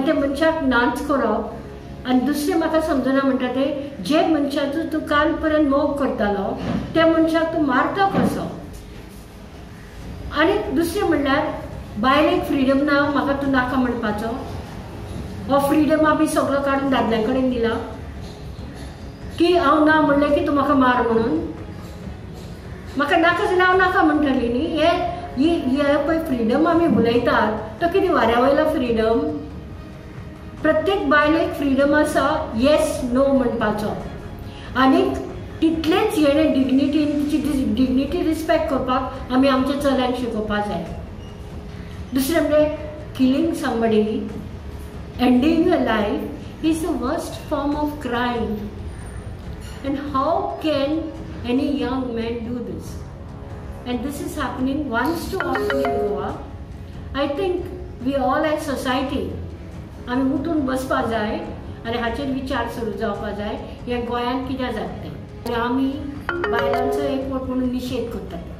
आनी त्या मनशाक नाच करप. आनी दुसरें म्हाका समजना म्हणटा ते जे मनशाचो तूं काल पर्यंत मोग करतालो त्या मनशाक तूं मारता कसो. आनी दुसरें म्हणल्यार बायलेक फ्रिडम ना, म्हाका तूं नाका म्हणपाचो. हो फ्रिडम आमी सगळो काडून दादल्यां कडेन दिला की हांव ना म्हणलें की तूं म्हाका मार म्हणून. म्हाका नाका जाल्यार हांव नाका म्हणटली न्ही. हे पळय फ्रिडम आमी उलयतात तो कितें वाऱ्या वयलो फ्रिडम. प्रत्येक बायलेक फ्रिडम आसा येस नो म्हणपाचो. आनीक तितलेच हेणें डिग्निटीन तिची डिग्निटी रिस्पेक्ट करपाक आमी आमच्या चल्यांक शिकोवपाक जाय. दुसरें म्हणजे killing somebody, ending a life is the worst form of crime. And how can any young man do this? And this is happening once too often in Goa. I think we all as society आमी उठून बसपा जाय आनी हाचेर विचार सुरू जावपा जाय हें गोंयांत कित्याक जाता तें. आनी आमी बायलांचो एकवट म्हणून निशेध करतात.